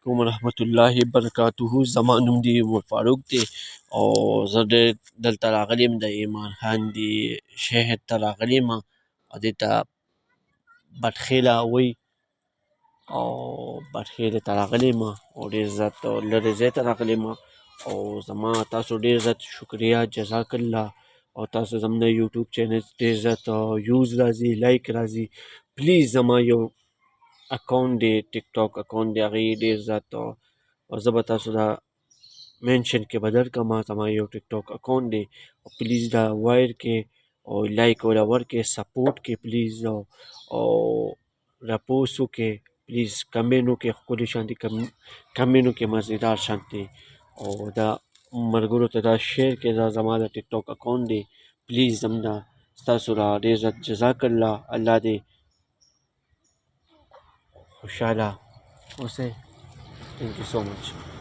علیکم ورحمت الله برکاته. زما نوم دی عمر فاروق دی او زه ډېر دلته راغلی یم، د ایمان خان دی شهر ته راغلی یم او دې ته بټخېله وایي او بټخېلې ته راغلی یم او ډېر زیات لرې ځای ته راغلی یم. او زما تاسو ډېر زیات شکریه، جزاک الله. او تاسو زموږ د یوټیوب چینل ډېر زیات ویوز راځي، لایک راځي. پلیز، زما یو اکاونټ دی، ټیک ټاک اکاونټ دی، هغې ډېر زیات، او زه به تاسو دا منشن کې به درکړم. زما یو ټیک ټاک اکاونټ دی او پلیز دا وایر کې او لایک ولا ورکې، سپورټ کې پلیز، او رپوس وکړئ پلیز، کمنټ وکړئ، ښکلي شانتي کمنټ وکړئ، مزیدار شانتي، او دا ملګرو ته دا شیر کړئ. دا زما د ټیک ټاک اکاونټ دی. پلیز زموږ ستاسو را ډېر زیات جزاک الله. الله دې خوشحاله اوسئ. Thank you so much.